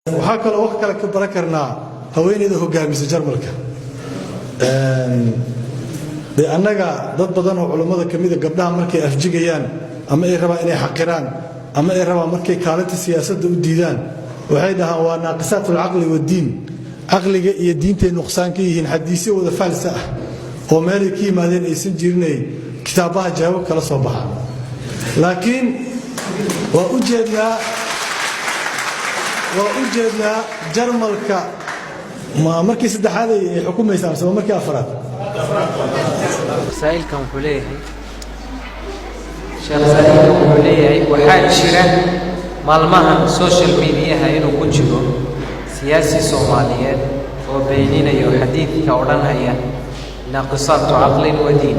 Waxaa kaloo wax kale ka baran karnaa haweeneyda hogaamisa Jarmalka. Dee annaga dad badan oo culummada ka mida gabdhaha markay afjigayaan ama ay rabaan inay xaqiraan ama ay rabaan markay kaalinta siyaasadda u diidaan, waxay dhahaan waa ناقصات العقل والدين, caqliga iyo diintay nuqsaan ka yihiin, xadiisyo wada faalsa ah oo meelay ka yimaadeen aysan jirinay kitaabaha jawaab kala soo baxaan. Laakiin waa u jeednaa Jarmalka ma markii saddexaad ay xukumaysaa mise waa markii afraad? Saa'ilkan wuxuu leeyahay, sheekh, saa'ilkan wuxuu leeyahay, waxaa jira maalmahan social mediaha inuu ku jiro siyaasi Soomaaliyeed oo beeninayo xadiidka odhanaya ناقصات عقل ودين.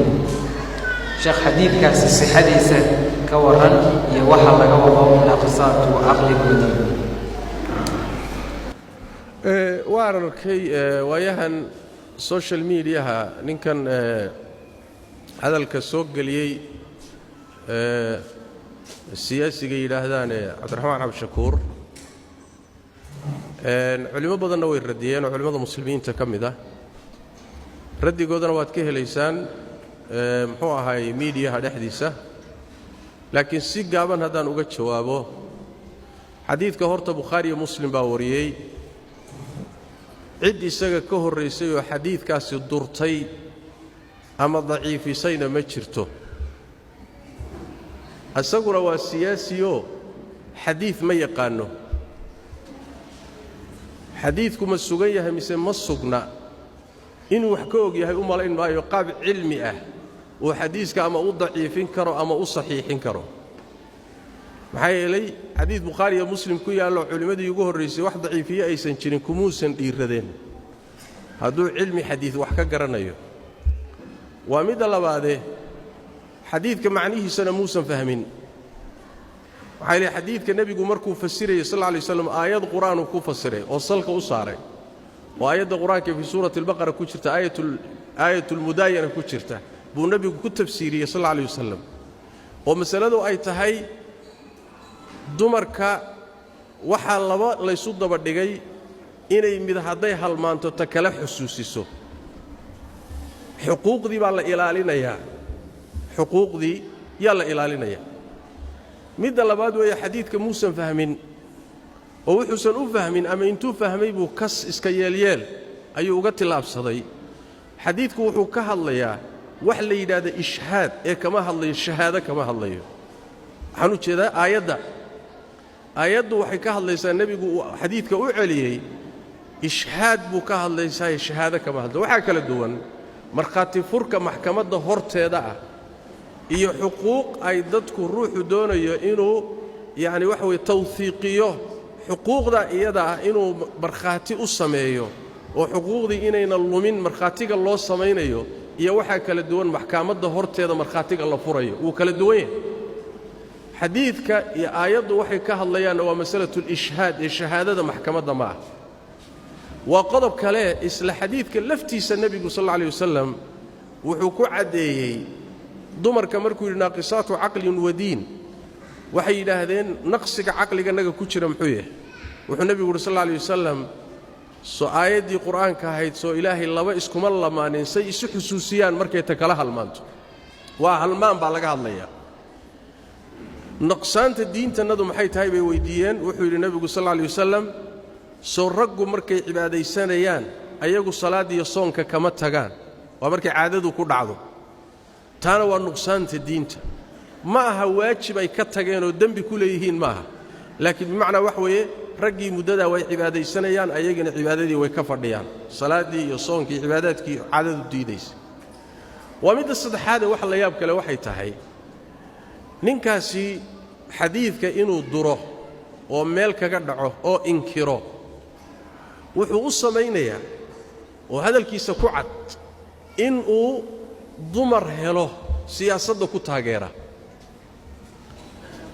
Sheekh, xadiidkaasi sixadiisa ka waran iyo waxa laga wado ناقصات عقل ودين? Waan arkay waayahan social mediaha ninkan hadalka soo geliyey, siyaasiga yidhaahdaan Cabdiraxmaan Cabdishakuur. Culimo badanna way radiyeen oo culimmada Muslimiinta ka mid ah. Raddigoodana waad ka helaysaan, muxuu ahaay, miidiyaha dhexdiisa. Laakiin si gaaban haddaan uga jawaabo, xadiidka horta Bukhaari iyo Muslim baa wariyey. Cid isaga ka horraysay oo xadiidkaasi durtay ama daciifisayna ma jirto. Isaguna waa siyaasiyoo xadiid ma yaqaanno. Xadiidku ma sugan yahay mise ma sugna inuu wax ka og yahay u malayn maayo qaab cilmi ah uu xadiiska ama u daciifin karo ama u saxiixin karo. Maxaa yeelay, xadiid Bukhaari iyo Muslim ku yaallo, culimmadii ugu horraysay wax daciifiye aysan jirin, kumuusan dhiirradeen hadduu cilmi xadiid wax ka garanayo. Waa midda labaadee, xadiidka macnihiisana muusan fahmin. Maxaa yeelay, xadiidka nebigu markuu fasirayay sal alla alay waslam, aayad Qur-aanuu ku fasiray oo salka u saaray, oo aayadda Qur-aanka fii suurati Albaqara ku jirta, aayatulmudaayana ku jirta, buu nebigu ku tafsiiriyey sal alla alay wasalam, oo masaladu ay tahay dumarka waxaa laba laysu daba dhigay inay mid hadday halmaanto ta kala xusuusiso. Xuquuqdii baa la ilaalinayaa, xuquuqdii yaa la ilaalinayaa. Midda labaad weeye, xadiidka muusan fahmin, oo wuxuusan u fahmin ama intuu fahmay buu kas iska yeelyeel ayuu uga tillaabsaday. Xadiidku wuxuu ka hadlayaa wax la yidhaahda ishhaad ee kama hadlayo shahaado, kama hadlayo. Waxaan u jeedaa aayadda. Aayaddu waxay ka hadlaysaa, nebigu uu xadiidka u celiyey, ishhaad buu ka hadlaysaa, shahaado kama hadlayo. Waxaa kala duwan markhaati furka maxkamadda horteeda ah iyo xuquuq ay dadku ruuxu doonayo inuu yacni waxa weye tawhiiqiyo xuquuqda iyada ah, inuu markhaati u sameeyo oo xuquuqdii inayna lumin markhaatiga loo samaynayo, iyo waxaa kala duwan maxkamadda horteeda markhaatiga la furayo. Wuu kala duwan yahay. Xadiidka iyo aayaddu waxay ka hadlayaanna waa masalatu alishhaad ee shahaadada maxkamadda ma ah. Waa qodob kale. Isla xadiidka laftiisa nebigu sal alla alay wasalam wuxuu ku caddeeyey dumarka markuu yidhi ناقصات عقل ودين. Waxay yidhaahdeen, naqsiga caqliganaga ku jira muxuu yahay? Wuxuu nebigu yidhi sal alla alay wasalam, soo aayaddii Qur'aanka ahayd, soo Ilaahay laba iskuma lamaanin say isu xusuusiyaan markay ta kala halmaanto? Waa halmaan baa laga hadlayaa. Nuqsaanta diintannadu maxay tahay bay weyddiiyeen. Wuxuu yidhi nebigu sal alla alay wasalam, soo raggu markay cibaadaysanayaan ayagu salaaddiiyo soonka kama tagaan? Waa markay caadadu ku dhacdo. Taana waa nuqsaanta diinta. Ma aha waajib ay ka tageen oo dembi ku leeyihiin ma aha, laakiin bimacnaa wax weeye, raggii muddadaa way cibaadaysanayaan, ayagana cibaadadii way ka fadhiyaan, salaaddii iyo soonkii, cibaadaadkii caadadu diidaysa. Waa midda saddexaadee, wax la yaab kale waxay tahay, ninkaasi xadiidka inuu duro oo meel kaga dhaco oo inkiro wuxuu u samaynayaa, oo hadalkiisa ku cad, inuu dumar helo siyaasadda ku taageera.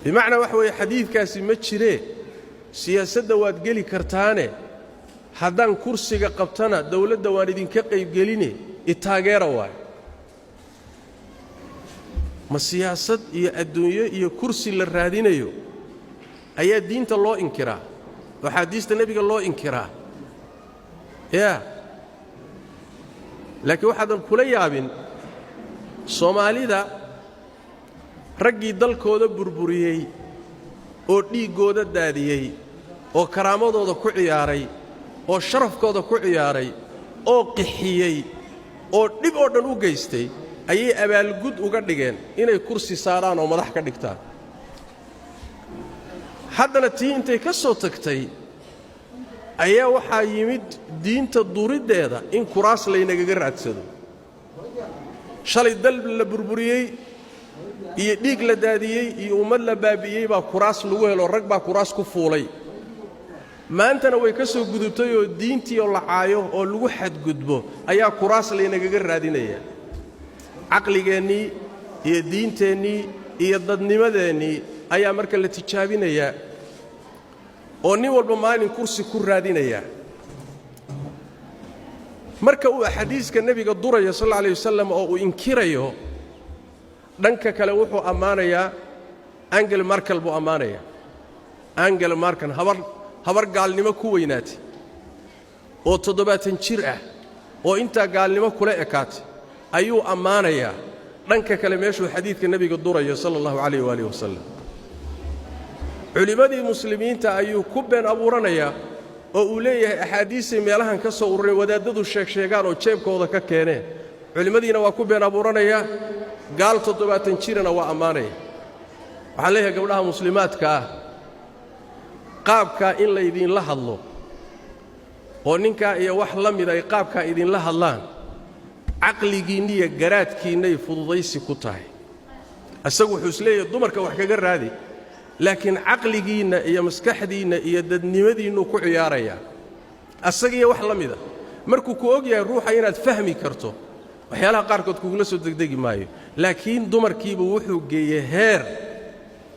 Bimacnaa waxa weeye, xadiidkaasi ma jiree, siyaasadda waad geli kartaane, haddaan kursiga qabtana dawladda waan idinka qaybgeline, i taageera waayo. Ma siyaasad iyo adduunyo iyo kursi la raadinayo ayaa diinta loo inkiraa? Oo axaadiista nebiga loo inkiraa yaa. Laakiin waxaadan kula yaabin Soomaalida raggii dalkooda burburiyey oo dhiiggooda daadiyey oo karaamadooda ku ciyaaray oo sharafkooda ku ciyaaray oo qixiyey oo dhib oo dhan u geystay ayay abaalgud uga dhigeen inay kursi saaraan oo madax ka dhigtaan. Haddana tii intay ka soo tagtay ayaa waxaa yimid diinta duriddeeda in kuraas laynagaga raadsado. Shalay dal la burburiyey iyo dhiig la daadiyey iyo ummad la baabi'iyey baa kuraas lagu helo, rag baa kuraas ku fuulay. Maantana way ka soo gudubtay oo diintii oo la caayo oo lagu xadgudbo ayaa kuraas laynagaga raadinaya. Caqligeennii iyo diinteennii iyo dadnimadeennii ayaa marka la tijaabinayaa oo nin walba maalin kursi ku raadinayaa. Marka uu axaadiiska nebiga durayo sal alla alayh wasalam oo uu inkirayo, dhanka kale wuxuu ammaanayaa Angela Merkel buu ammaanayaa. Angela Merkel, habar gaalnimo ku weynaatay oo 70 jir ah oo intaa gaalnimo kula ekaatay ayuu ammaanayaa. Dhanka kale meeshuu xadiidka nebiga durayo sala allahu calayh waalih wasalam, culimmadii muslimiinta ayuu ku been abuuranayaa oo uu leeyahay axaadiisay meelahan ka soo urureen, wadaaddadu sheegsheegaan oo jeebkooda ka keeneen. Culimmadiina waa ku been abuuranayaa, gaal 70 jirana waa ammaanaya. Waxaan leeyahay gabdhaha muslimaadka ah, qaabkaa in laydinla hadlo oo ninkaa iyo wax la mid ay qaabkaa idinla hadlaan, caqligiinniyo garaadkiinnay fududaysi ku tahay. Isagu wuxuu isleeyahay dumarka wax kaga raadi, laakiin caqligiinna iyo maskaxdiinna iyo dadnimadiinnuu ku ciyaarayaa, asagiiyo wax la mida. Markuu ku og yahay ruuxa inaad fahmi karto, waxyaalaha qaarkood kugula soo degdegi maayo. Laakiin dumarkiibu wuxuu geeyey heer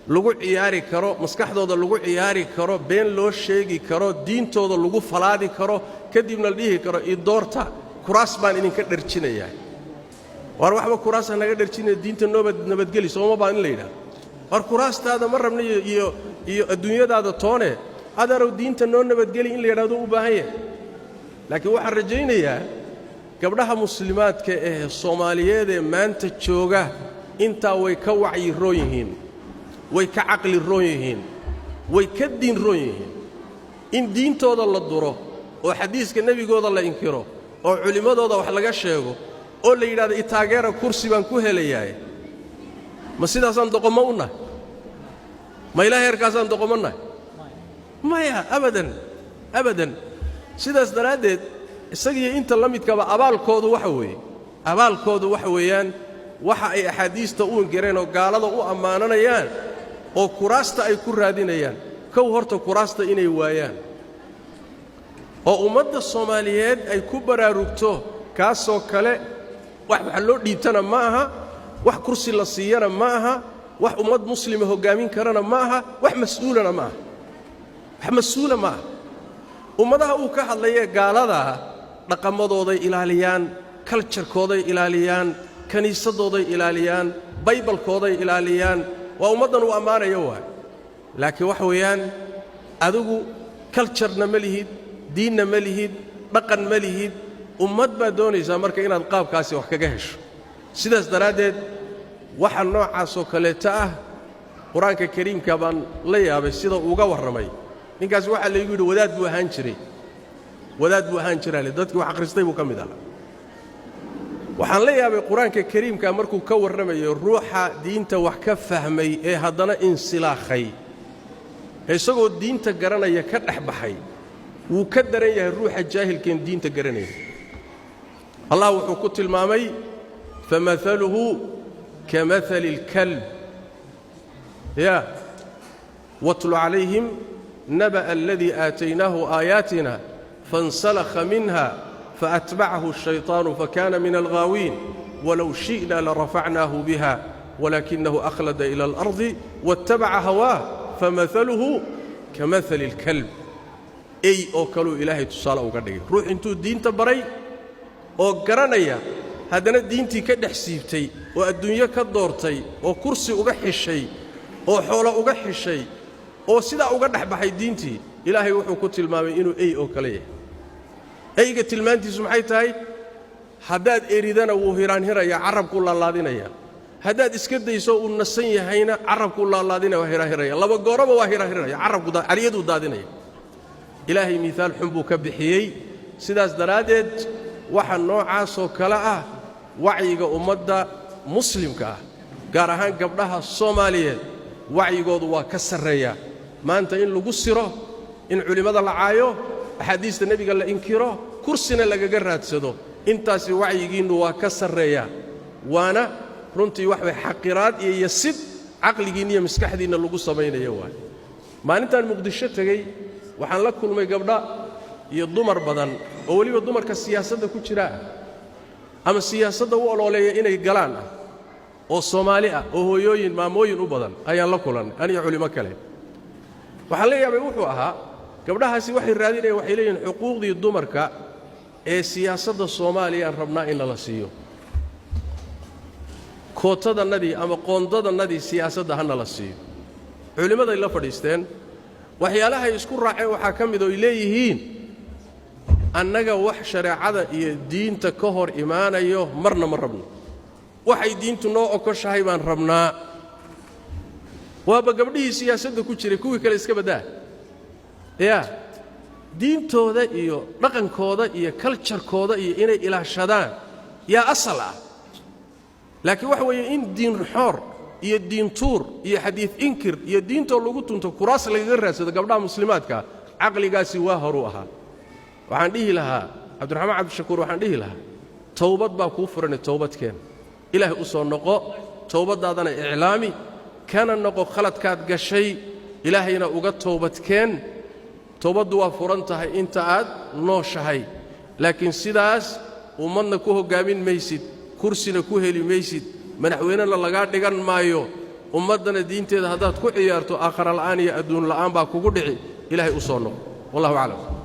lagu ciyaari karo, maskaxdooda lagu ciyaari karo, been loo sheegi karo, diintooda lagu falaadi karo, kadibna la dhihi karo, "Idoorta, kuraas baan idinka dharjinayaa." Waar waxba kuraas ha naga dharjinaya, diinta nooba nabadgeli sooma baan in la yidhahdo. War kuraastaada ma rabna iyo adduunyadaada toone, adarow diinta noo nabadgeli in la yidhahdo u baahan yahay. Laakiin waxaan rajaynayaa gabdhaha muslimaadka ee Soomaaliyeed ee maanta jooga intaa way ka wacyi roon yihiin, way ka caqli roon yihiin, way ka diin roon yihiin. In diintooda la duro oo xadiiska nebigooda la inkiro oo culimmadooda wax laga sheego oo la yidhahdo, "Itaageera, kursi baan ku helayaay," ma sidaasaan doqommo u nahay? Ma ilaa heerkaasaan doqommo nahay? Maya, abadan, abadan. Sidaas daraaddeed isagiyo inta la midkaba abaalkoodu waxa weeyaan waxa ay axaadiista u inkireen oo gaalada u ammaananayaan oo kuraasta ay ku raadinayaan. Kow horta kuraasta inay waayaan oo ummadda Soomaaliyeed ay ku baraarugto kaasoo kale wax loo dhiibtana ma aha, wax kursi la siiyana ma aha, wax ummad muslima hoggaamin karana ma aha, wax mas'uulana ma aha, wax mas-uula ma aha. Ummadaha uu ka hadlayee gaaladaa dhaqamadooday ilaaliyaan, culture-kooday ilaaliyaan, kiniisadooday ilaaliyaan, Baybalkooday ilaaliyaan. Waa ummaddan uu ammaanayo waay. Laakiin waxa weeyaan adigu culture-na ma lihid, diinna ma lihid, dhaqan ma lihid. Ummad baad doonaysaa marka inaad qaabkaasi wax kaga hesho. Sidaas daraaddeed waxa noocaasoo kaleeta ah Qur-aanka Kariimka baan la yaabay sida uuga warramay ninkaasi. Waxaa laygu yidhi wadaad buu ahaan jiray, wadaad buu ahaan jiraale, dadkii wax akhristay buu ka mid ahaa. Waxaan la yaabay Qur-aanka Kariimka markuu ka warramayo ruuxa diinta wax ka fahmay ee haddana insilaakhay, isagoo diinta garanaya ka dhex baxay, wuu ka daran yahay ruuxa jaahilkeen diinta garanaya. Allah wuxuu ku tilmaamay, "فمثله كمثل الكلب." Ya واتل عليهم نبأ الذي آتيناه آياتنا فانسلخ منها فأتبعه الشيطان فكان من الغاوين ولو شئنا لرفعناه بها ولكنه أخلد إلى الأرض واتبع هواه فمثله كمثل الكلب. Ey oo kaluu Ilaahay tusaale uga dhigay ruux intuu diinta baray oo garanaya, haddana diintii ka dhex siibtay oo adduunyo ka doortay oo kursi uga xishay oo xoolo uga xishay oo sidaa uga dhex baxay diintii. Ilaahay wuxuu ku tilmaamay inuu ey oo kale yahay. Eyga tilmaantiisu maxay tahay? Haddaad eridana wuu hiraanhirayaa, carabkuu laalaadinayaa. Haddaad iska dayso uu nasan yahayna carabkuu laalaadinaya, waa hiraanhiraya. Laba gooraba waa hiraanhiraya, carabku cariyaduu daadinaya. Ilaahay miihaal xun buu ka bixiyey. Sidaas daraaddeed waxa noocaasoo kale ah wacyiga ummadda muslimka ah, gaar ahaan gabdhaha Soomaaliyeed, wacyigoodu waa ka sarreeyaa. Maanta in lagu siro, in culimmada la caayo, axaadiista nebiga la inkiro, kursina lagaga raadsado, intaasi wacyigiinnu waa ka sarreeyaa. Waana runtii wax way xaqiraad iyo yasid caqligiinna iyo maskaxdiinna lagu samaynayo waay. Maalintaan Muqdisho tegey waxaan la kulmay gabdha iyo dumar badan oo weliba dumarka siyaasadda ku jira ah ama siyaasadda u olooleeya inay galaan ah, oo Soomaali ah, oo hooyooyin, maamooyin u badan ayaan la kulannay, aniyo culimo kale. Waxaan la yaabay wuxuu ahaa gabdhahaasi waxay raadinayaan, waxay leeyihiin xuquuqdii dumarka ee siyaasadda Soomaaliyaan rabnaa in nala siiyo, kootadannadii ama qoondadannadii siyaasadda ha nala siiyo. Culimmaday la fadhiisteen, waxyaalahay isku raaceen waxaa ka mid oo ay leeyihiin annaga wax shareecada iyo diinta ka hor imaanayo marna ma rabno, waxay diintu noo okoshahay baan rabnaa. Waaba gabdhihii siyaasadda ku jiray, kuwii kale iska baddaa. Yaa diintooda iyo dhaqankooda iyo culture-kooda iyo inay ilaashadaan yaa asal ah, laakiin waxa weeye in diin xoor iyo diin tuur iyo xadiid inkir iyo diintoo lagu tunto kuraas lagaga raadsado gabdhaha muslimaadkaa, caqligaasi waa horuu ahaa. Waxaan dhihi lahaa Cabdiraxmaan Cabdishakuur, waxaan dhihi lahaa towbad baa kuu furane, towbadkeen, Ilaahay u soo noqo, towbaddaadana iclaami, kana noqo khaladkaad gashay, Ilaahayna uga towbadkeen. Towbaddu waa furan tahay inta aad nooshahay, laakiin sidaas ummadna ku hoggaamin maysid, kursina ku heli maysid, madaxweynena lagaa dhigan maayo. Ummaddana diinteeda haddaad ku ciyaarto, aakhara la'aan iyo adduun la'aan baa kugu dhici. Ilaahay u soo noqo. Wallahu aclam.